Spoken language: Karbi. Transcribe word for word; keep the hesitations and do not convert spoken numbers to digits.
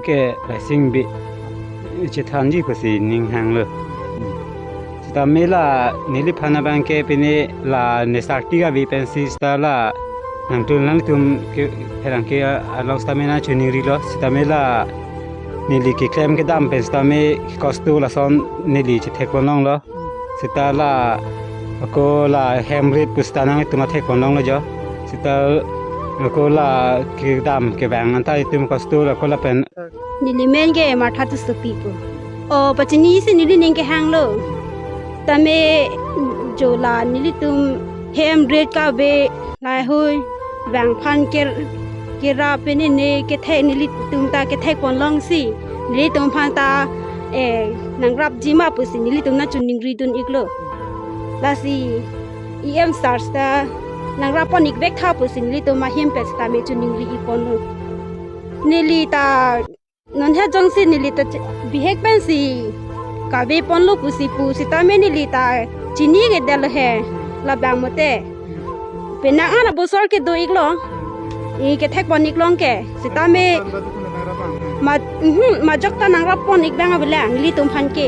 ke Raising Bey chethanji pusi ning hanglo. Sitame la neliphan abang ke pine la nesarti kave pensi seta la nangtum nangtum ke pherangke along sitame nangchiningrilo, sitame la neli keklem kedam pen sitame kosto lason neli chethekpon longlo. Seta la ako la hem rate pu seta nangtum athekpon longlo jo. Seta ako la kedam kevang anta itum kosto la ako lapen. Neli men ke Martha Tissopi pu. O pachinisi neli ning kehanglo. Tame jo la nelitum hem rate kave lahei vangphan ke kerap pene ne kethek nelitum ta kethekpon longsi nelitum aphan ta eh nangrapji ma pusi nelitum nangchiningridun iklo. Lasi E M sir ta nangrappon ik vek tha pusi nelitum ahem pen sitame chiningri ikponlo. Neli ta non he jongsi neli ta che- bihek pensi kaveponlo pusi pu sitame neli ta chini kedetlo he labang mate. Penang an abosor kedo iklo. I kethekpon ik long ke. Sitame ma mhm, majok ta nangrappon ik abang avelang nelitum aphan ke.